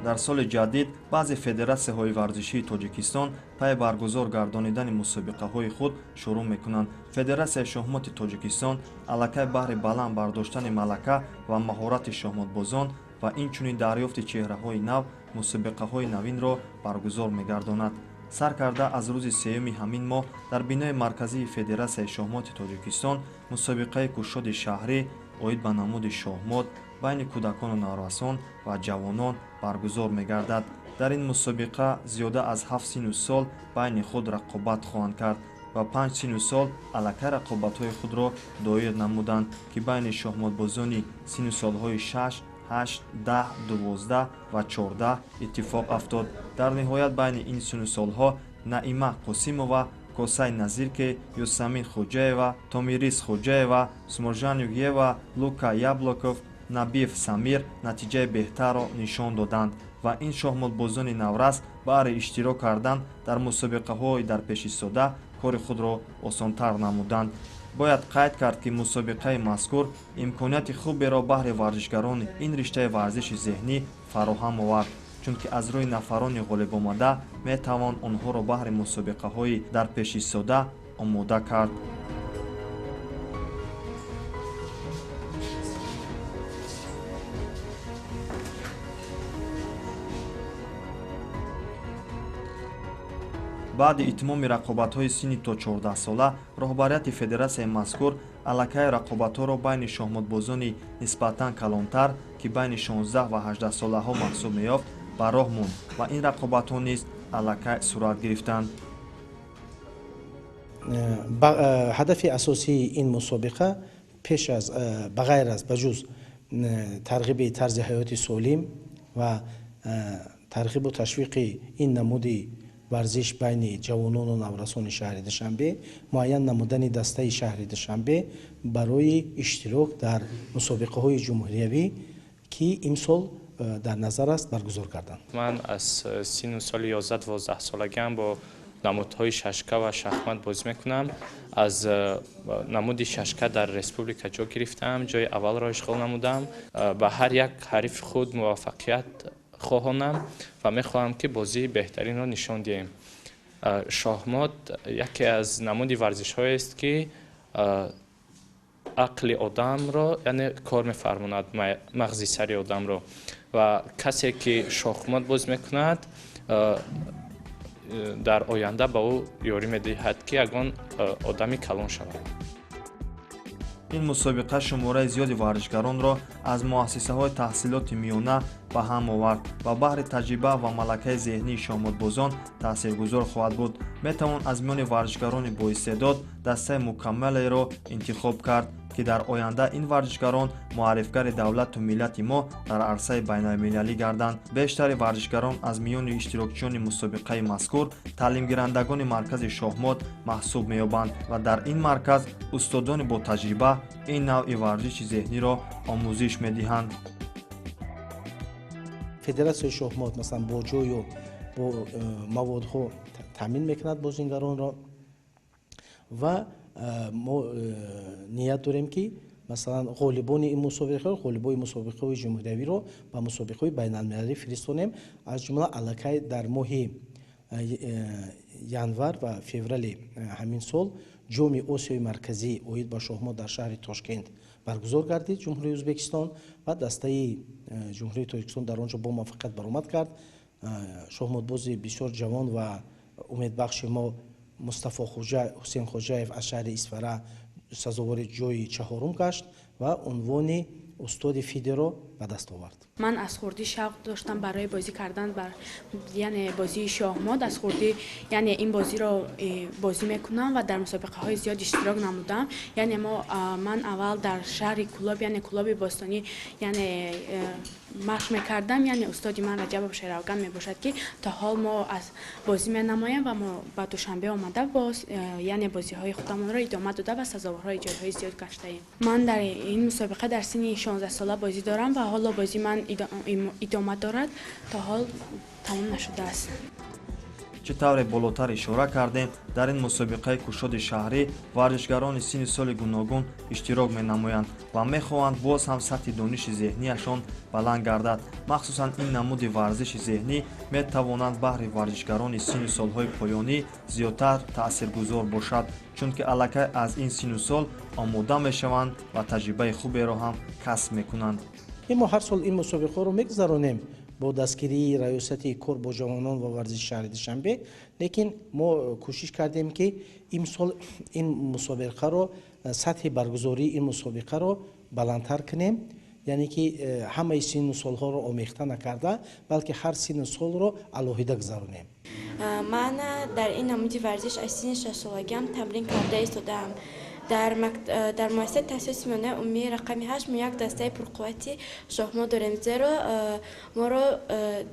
Дар соли ҷадид баъзе федератсияҳои варзишии Тоҷикистон пай баргузор гардонидани мусобиқаҳои худ шурӯъ мекунанд. Федератсияи шоҳмоти Тоҷикистон аллакай баҳри баланд бардоштани малака ва маҳорати шоҳмотбозон ва инчунин дарёфти чеҳраҳои нав мусобиқаҳои навинро баргузор мегардонад. Сар карда аз рӯзи сеюми ҳамин моҳ дар бинои марказии Федератсияи шоҳмоти Тоҷикистон мусобиқаи кушоди шаҳрӣ оид ба намуди шоҳмот байни кӯдакону наврасон ва ҷавонон баргузор мегардад. Дар ин мусобиқа зиёда аз 7 сину сол байни худ рақобат хоҳанд кард ва 5 сину сол аллакай рақобатҳои худро доир намуданд, ки байни шоҳмотбозони сину солҳои 6, 8, 10, 12 ва 14 иттифоқ афтод. Дар ниҳоят байни ин сину солҳо Наима Қосимова, Косай Назирке, Юсамин Хоҷаева, Томирис Хоҷаева, Сморжанюгиева, Лука Яблоков, Набиев Самир натиҷаи беҳтарро нишон доданд ва ин шоҳмотбозони наврас баҳри иштирок кардан дар мусобиқаҳои дар пешистода кори худро осонтар намуданд. Бояд қайд кард, ки мусобиқаи мазкур имконияти хуберо баҳри варзишгарони ин риштаи варзиши зеҳнӣ фароҳам овард, чунки аз рӯи нафарони ғолибомада метавон онҳоро баҳри мусобиқаҳои дар пешистода омода кард. Баъди итмоми рақобатҳои синни то 14 сола роҳбарияти федератсияи мазкур аллакай рақобатҳоро байни шоҳмотбозони нисбатан калонтар, ки байни 16 ва 18 солаҳо маҳсуб меёфт, ба роҳ монд ва ин рақобатҳо низ аллакай сурат гирифтанд. Ҳадафи асосии ин мусобиқа пеш аз ба ғайр аз ба ҷуз тарғиби тарзи ҳаёти солим ва тарғибу ташвиқи ин намуди варзиш байни ҷавонону наврасони шаҳри Душанбе, муайян намудани дастаи шаҳри Душанбе барои иштирок дар мусобиқаҳои ҷумҳуриявӣ, ки имсол дар назар аст баргузор карданд. Ман аз сину соли 11-12 солагиам бо намудҳои шашка ва шахмат бозӣ мекунам. Аз намуди шашка дар республика ҷо гирифтам, ҷои аввалро ишғол намудам. Ба ҳар як ҳарифи худ муваффақият хоҳонам ва мехоҳам, ки бозии беҳтаринро нишон диҳем. Шоҳмот яке аз намуди варзишҳоест, ки ақли одамро, яъне кор мефармонад, мағзи сари одамро, ва касе ки шоҳмот боз мекунад, дар оянда ба ӯ ёрӣ медиҳад, ки ягон одами калон шавад. Ин мусобиқа шумораи зиёди варзишгаронро аз муассисаҳои таҳсилоти миёна ба ҳам овард ва баҳри таҷриба ва малакаи зеҳнии шоҳмотбозон таъсиргузор хоҳад буд. Метавон аз миёни варзишгарони боистеъдод дастаи мукаммалеро интихоб кард, ки дар оянда ин варзишгарон муаррифгари давлату миллати мо дар арсаи байналмилалӣ гарданд. Бештари варзишгарон аз миёни иштирокчиёни мусобиқаи мазкур таълимгирандагони маркази шоҳмот маҳсуб меёбанд ва дар ин марказ устодони ботаҷриба ин навъи варзиши зеҳниро омӯзиш медиҳанд. Федератсияи шоҳмот масалан бо ҷою бо маводҳо таъмин мекунад бозингаронро ва мо ният дорем, ки масалан ғолибони ин мусобиқаҳо, ғолибои мусобиқаҳои ҷумҳуриявиро ба мусобиқаҳои байналмилалӣ фиристонем. Аз ҷумла аллакай дар моҳи январ ва феврали ҳамин сол Ҷоми Осиёи Марказӣ оид ба шоҳмот дар шаҳри Тошкент баргузор гардид, Ҷумҳурии Ӯзбекистон, ва дастаи Ҷумҳурии Тоҷикистон дар он ҷо бо муваффақият баромад кард. Шоҳмотбози бисёр ҷавон ва умедбахши мо Мустафо Ҳусен Хоҷаев аз шаҳри Исфара сазовори ҷои чаҳорум гашт ва унвони устоди фидеро ба даст овард. Ман аз хурдӣ шавқ доштам барои бозӣ кардан, яъне бозии шоҳмот. Аз хурдӣ яъне ин бозиро бозӣ мекунам ва дар мусобиқаҳои зиёд иштирок намудам. Яъне ман аввал дар шаҳри Кулоб, яъне Кулоби бостонӣ, яъне машқ мекардам. Яъне устоди ман Раҷабов Шеравган мебошад, ки то ҳол мо аз бозӣ менамоем ва мо ба Душанбе омада боз яъне бозиҳои худамонро идома дода ва сазоворҳои ҷойҳои зиёд гаштаем. Ман дар ин мусобиқа дар синни 16 сола бозӣ дорам ва ҳоло бозии ман идома дорад, то ҳол тамом нашудааст. Чӣ тавре болотар ишора кардем, дар ин мусобиқаи кушоди шаҳрӣ варзишгарони синни соли гуногун иштирок менамоянд ва мехоҳанд боз ҳам сатҳи дониши зеҳнияшон баланд гардад. Махсусан ин намуди варзиши зеҳнӣ метавонанд баҳри варзишгарони синну солҳои поёнӣ зиёдтар таъсиргузор бошад, чунки аллакай аз ин синну сол омода мешаванд ва таҷрибаи хуберо ҳам касб мекунанд. Мо ҳар сол ин мусобиқаҳоро мегузаронем бо дастгирии раёсати кор бо ҷавонон ва варзиши шаҳри Душанбе, лекин мо кӯшиш кардем, ки имсол ин мусобиқаро, сатҳи баргузории ин мусобиқаро баландтар кунем, яъне ки ҳамаи синну солҳоро омехта накарда, балки ҳар синну солро алоҳида гузаронем. Ман дар ин намуди варзиш аз синни 6-солагиам тамрин карда истодаам. Дар муассисаи таҳсилоти миёнаи умумии рақами 8 мо як дастаи пурқуввати шоҳмот дорем, зеро моро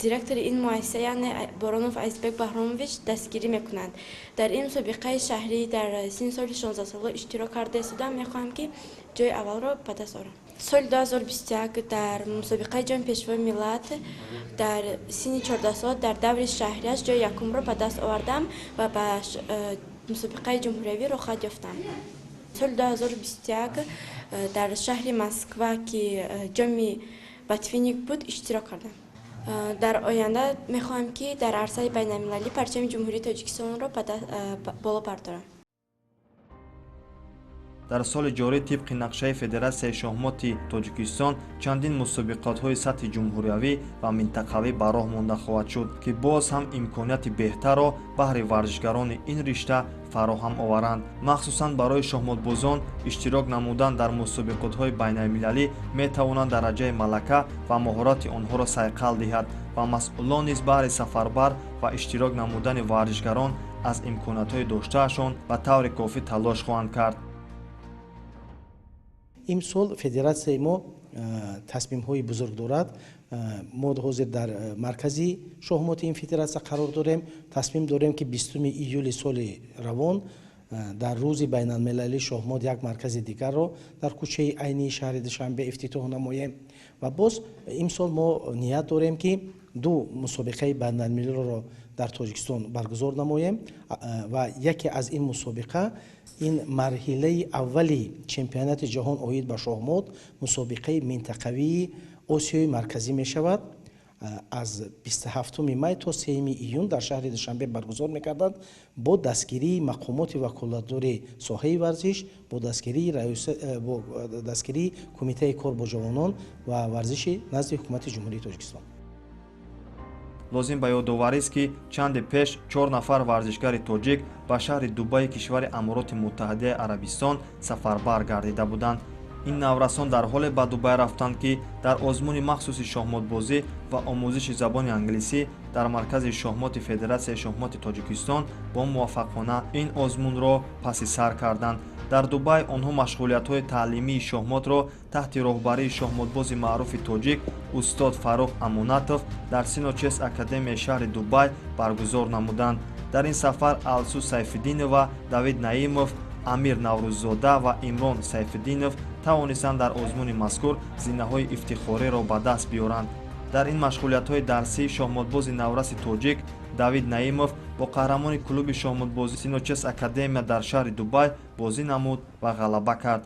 директори ин муассиса, яъне Боронов Азизбек Баҳромович, дастгирӣ мекунанд. Дар ин мусобиқаи шаҳрӣ дар синни соли 16-сола иштирок карда истодаам, мехоҳам, ки ҷои аввалро ба даст орам. Соли 2021 дар мусобиқаи Ҷоми Пешвои миллат дар синни 14 сола дар даври шаҳрияш ҷои якумро ба даст овардам ва ба мусобиқаи ҷумҳуриявӣ роҳхат ёфтам. Соли 2021 дар шаҳри Москва, ки ҷоми Ботвинник буд, иштирок кардам. Дар оянда мехоҳам, ки дар арсаи байналмилалӣ парчами Ҷумҳурии Тоҷикистонро боло бардорам. Дар соли ҷорӣ тибқи нақшаи Федератсияи шоҳмоти Тоҷикистон чандин мусобиқотҳои сатҳи ҷумҳуриявӣ ва минтақавӣ ба роҳ монда хоҳад шуд, ки боз ҳам имконияти беҳтарро баҳри варзишгарони ин ришта фароҳам оваранд. Махсусан барои шоҳмотбозон иштирок намудан дар мусобиқотҳои байналмилалӣ метавонанд дараҷаи малака ва маҳорати онҳоро сайқал диҳад ва масъулон низ баҳри сафарбар ва иштирок намудани варзишгарон аз имкониятҳои доштаашон ба таври кофӣ талош хоҳанд кард. Имсол федератсияи мо тасмимҳои бузург дорад. Мо ҳозир дар маркази шоҳмоти ин федератсия қарор дорем. Тасмим дорем, ки 20 июли соли равон дар рӯзи байналмилалии шоҳмот як маркази дигарро дар кӯчаи Айнии шаҳри Душанбе ифтитоҳ намоем. Ва боз имсол мо ният дорем, ки ду мусобиқаи байналмилалиро дар Тоҷикистон баргузор намоем ва яке аз ин мусобиқа ин марҳилаи аввали чемпионати ҷаҳон оид ба шоҳмот, мусобиқаи минтақавии Осиёи Марказӣ мешавад. Аз 27 май то 3 июн дар шаҳри Душанбе баргузор мекарданд бо дастгирии мақомоти ваколатдори соҳаи варзиш, бо дастгирии Кумитаи кор бо ҷавонон ва варзиши назди Ҳукумати Ҷумҳурии Тоҷикистон. Лозим ба ёдоварист, ки чанде пеш чор нафар варзишгари тоҷик ба шаҳри Дубайи кишвари Амороти Муттаҳидаи Арабистон сафарбар гардида буданд. Ин наврасон дар ҳоле ба Дубай рафтанд, ки дар озмуни махсуси шоҳмотбозӣ ва омӯзиши забони англисӣ дар маркази шоҳмоти Федератсияи шоҳмоти Тоҷикистон бо муваффақона ин озмунро паси сар карданд. Дар Дубай онҳо машғулиятҳои таълимии шоҳмотро таҳти роҳбарии шоҳмотбози маъруфи тоҷик устод Фаррух Амонатов дар Сино Чес Академияи шаҳри Дубай баргузор намуданд. Дар ин сафар Алсу Сайфиддинова, Давид Наимов, Амир Наврӯззода ва Имрон Сайфиддинов тавонистанд дар озмуни мазкур зинаҳои ифтихориро ба даст биёранд. Дар ин машғулиятҳои дарсӣ шоҳмотбози навраси тоҷик Давид Наимов бо қаҳрамони клуби шоҳмотбозӣ Синочес Академия дар шаҳри Дубай бозӣ намуд ва ғалаба кард.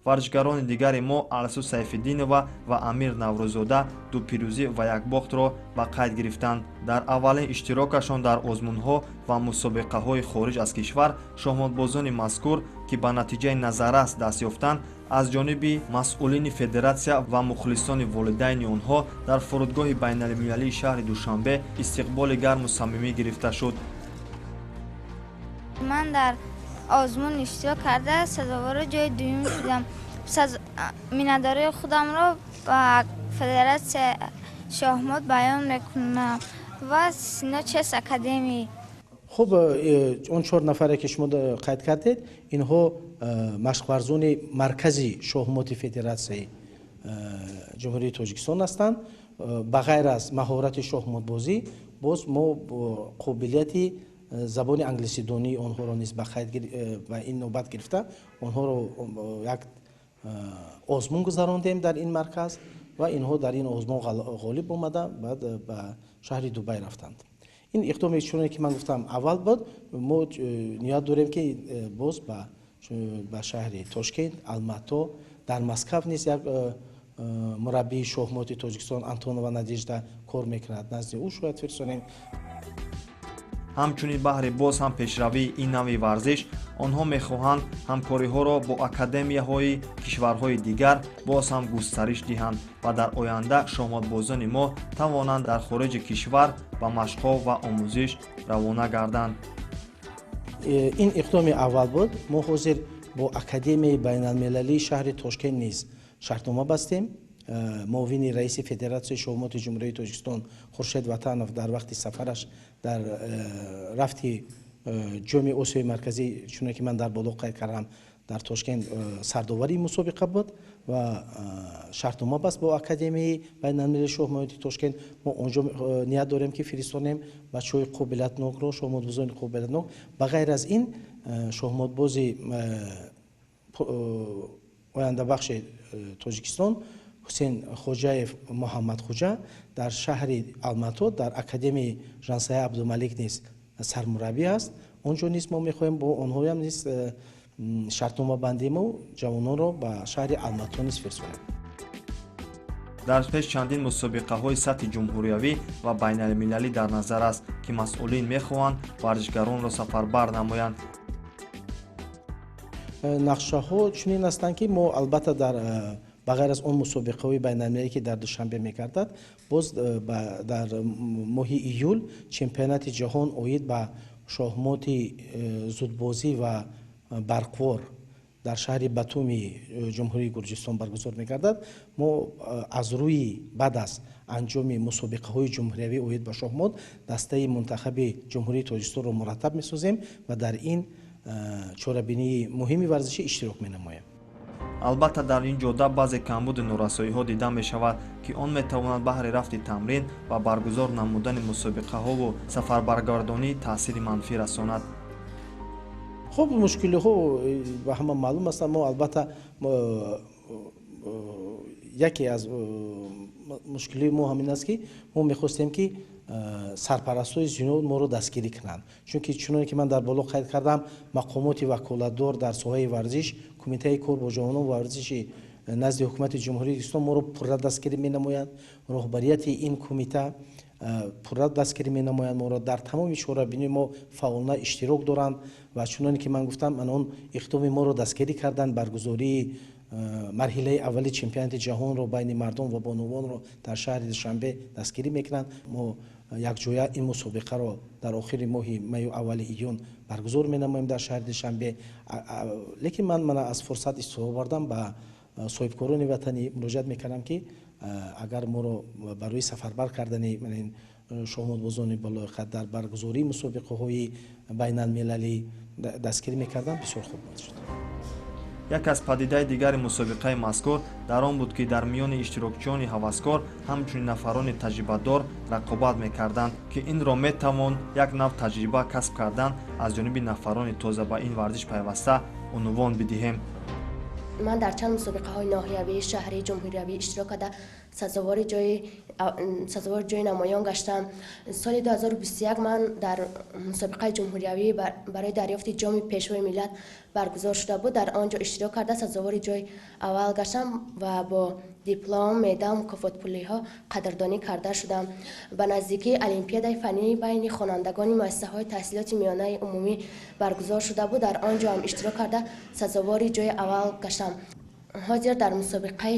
Варзишгарони дигари мо Алсу Сайфиддинова ва Амир Наврӯзода ду пирӯзӣ ва як бохтро ба қайд гирифтанд. Дар аввалин иштирокашон дар озмунҳо ва мусобиқаҳои хориҷ аз кишвар шоҳмотбозони мазкур, ки ба натиҷаи назаррас даст ёфтанд, аз ҷониби масъулини федератсия ва мухлисони волидайни онҳо дар фурудгоҳи байналмилалии шаҳри Душанбе истиқболи гарму самимӣ гирифта шуд. Ман дар озмун иштирок карда, сазовори ҷои дуюм шудам. Миннатдории худамро ба федератсияи шоҳмот баён мекунам ва Сино Чес Академӣ. Хуб, он чор нафаре, ки шумо қайд кардед, инҳо машқварзони маркази шоҳмоти Федератсияи Ҷумҳурии Тоҷикистон ҳастанд. Ба ғайр аз маҳорати шоҳмотбозӣ, боз мо қобилияти забони англисидонии онҳоро низ ба қайд ба ин навбат гирифта, онҳоро як озмун гузарондем дар ин марказ ва инҳо дар ин озмун ғолиб омада, баъд ба шаҳри Дубай рафтанд. Ин иқдоме, чуноне ки ман гуфтам, аввал буд. Мо ният дорем, ки боз ба шаҳри Тошкент, Алмато, дар Москав низ як мураббии шоҳмоти Тоҷикистон Антонова Надежда кор мекунад, назди ӯ шояд фирсонем. Ҳамчунин, баҳри боз ҳам пешравии ин навъи варзиш, онҳо мехоҳанд ҳамкориҳоро бо академияҳои кишварҳои дигар боз ҳам густариш диҳанд ва дар оянда шоҳмотбозони мо тавонанд дар хориҷи кишвар ба машқҳо ва омӯзиш равона гарданд. Ин иқдоми аввал буд. Мо ҳозир бо Академияи байналмилалии шаҳри Тошкент низ шартнома бастем. Муовини раиси Федератсияи шоҳмоти Ҷумҳурии Тоҷикистон Хуршед Ватанов дар вақти сафараш дар рафти Ҷоми Осиёи Марказӣ, чуне ки ман дар боло қайд кардам, дар Тошкент сардоварии мусобиқа буд ва шартнома баст бо Академияи байналмилалии шоҳмоти Тошкент. Мо онҷо ният дорем, ки фиристонем бачаҳои қобилиятнокро, шоҳмотбозони қобилиятнок. Ба ғайр аз ин, шоҳмотбози ояндабахши Тоҷикистон Ҳусен Хоҷаев Муҳаммадхуҷа дар шаҳри Алмато дар Академияи Жансая Абдумалик низ сармураббӣ аст. Он ҷо низ мо мехоҳем бо онҳоям низ шартнома бандему ҷавононро ба шаҳри Алмато низ фирсонем. Дар пеш чандин мусобиқаҳои сатҳи ҷумҳуриявӣ ва байналмилалӣ дар назар аст, ки масъулин мехоҳанд варзишгаронро сафарбар намоянд. Нақшаҳо чунин ҳастанд, ки мо албатта дар ба ғайр аз он мусобиқаҳои байналмилалӣ, ки дар Душанбе мегардад, боз дар моҳи июл чемпионати ҷаҳон оид ба шоҳмоти зудбозӣ ва барқвор дар шаҳри Батуми Ҷумҳурии Гурҷистон баргузор мегардад. Мо аз рӯи баъд аз анҷоми мусобиқаҳои ҷумҳуриявӣ оид ба шоҳмот дастаи мунтахаби Ҷумҳурии Тоҷикистонро мураттаб месозем ва дар ин чорабинии муҳими варзишӣ иштирок менамоем. Албатта, дар ин ҷода баъзе камбуду норасоиҳо дида мешавад, ки он метавонад баҳри рафти тамрин ва баргузор намудани мусобиқаҳову сафарбаргардонӣ таъсири манфӣ расонад. Хуб, мушкилиҳо ба ҳама маълум ҳастанд. Мо албатта яке аз мушкилии мо ҳамин аст, ки мо мехостем, ки сарпарастҳои зиёд моро дастгирӣ кунанд, чунки чуноне ки ман дар боло қайд кардам, мақомоти ваколатдор дар соҳаи варзиш, Кумитаи кор бо ҷавонон ва варзиши назди Ҳукумати Ҷумҳурии Тоҷикистон моро пурра дастгирӣ менамоянд. Роҳбарияти ин кумита пурра дастгирӣ менамоянд моро, дар тамоми чорабинии мо фаъолона иштирок доранд ва чуноне ки ман гуфтам, ан он иқдоми моро дастгирӣ карданд, баргузории марҳилаи аввали чемпионати ҷаҳонро байни мардон ва бонувонро дар шаҳри Душанбе дастгирӣ мекунанд. Мо якҷоя ин мусобиқаро дар охири моҳи маю, аввали июн баргузор менамоем дар шаҳри Душанбе. Лекин ман мана аз фурсат истифода бардам, ба соҳибкорони ватанӣ муроҷиат мекардам, ки агар моро барои сафарбар кардани шоҳмотбозони болоиқат дар баргузории мусобиқаҳои байналмилалӣ дастгирӣ мекарданд, бисёр хуб мешуд. Як аз падидаи дигари мусобиқаи мазкур дар он буд, ки дар миёни иштирокчиёни ҳаваскор ҳамчунин нафарони таҷрибадор рақобат мекарданд, ки инро метавон як нав таҷриба касб кардан аз ҷониби нафарони тоза ба ин варзиш пайваста унвон бидиҳем. Ман дар чанд мусобиқаҳои ноҳиявӣ, шаҳрӣ, ҷумҳуриявӣ иштирок карда, сазовори ҷои намоён гаштам. Соли 2021 ман дар мусобиқаи ҷумҳуриявӣ барои дарёфти ҷоми Пешвои миллат баргузор шуда буд, дар он ҷо иштирок карда, сазовори ҷои аввал гаштам ва бо диплом, медал, мукофотпулиҳо қадрдонӣ карда шудам. Ба наздикии олимпиадаи фаннии байни хонандагони муассисаҳои таҳсилоти миёнаи умумӣ баргузор шуда буд, дар он ҷо ҳам иштирок карда, сазовори ҷои аввал гаштам. Ҳозир дар мусобиқаи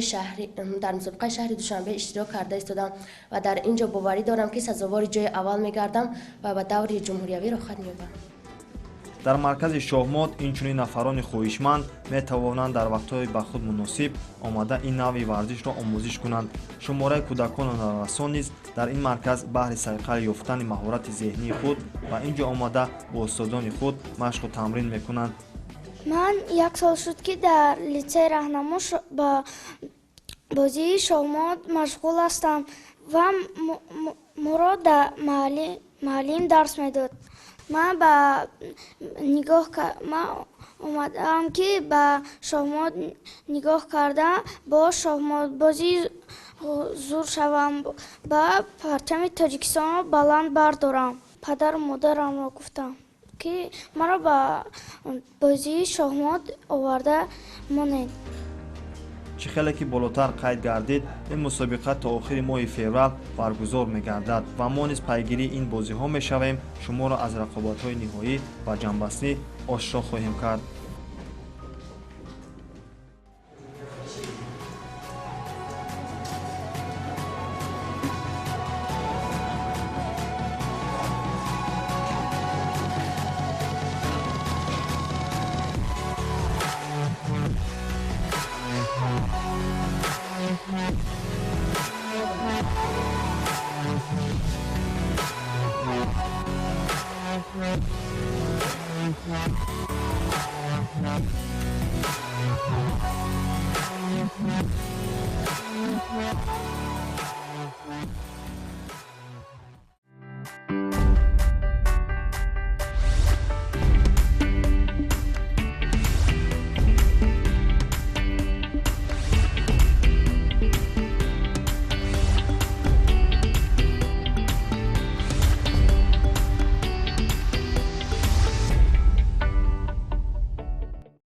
шаҳри Душанбе иштирок карда истодам ва дар ин ҷо боварӣ дорам, ки сазовори ҷои аввал мегардам ва ба даври ҷумҳуриявӣ роҳхат меёбам. Дар маркази шоҳмот инчунин нафарони хоҳишманд метавонанд дар вақтҳои ба худ муносиб омада, ин навъи варзишро омӯзиш кунанд. Шумораи кӯдакону наврасон низ дар ин марказ баҳри сайқал ёфтани маҳорати зеҳнии худ ба ин ҷо омада, бо устодони худ машқу тамрин мекунанд. Ман як сол шуд, ки дар литсеи Раҳнамо ба бозии шоҳмот машғул ҳастам. Ва моро муаллим дарс медод. Ман ба нигоҳ, ман омадаам, ки ба шоҳмот нигоҳ карда, бо шоҳмотбозӣ зур шавам ба парчами Тоҷикистонро баланд бардорам. Падару модарамро гуфтам, ки маро ба бозии шоҳмот оварда монед. Чӣ хеле ки болотар қайд гардид, ин мусобиқа то охири моҳи феврал баргузор мегардад ва мо низ пайгирии ин бозиҳо мешавем. Шуморо аз рақобатҳои ниҳоӣ ва ҷамъбастӣ ошно хоҳем кард.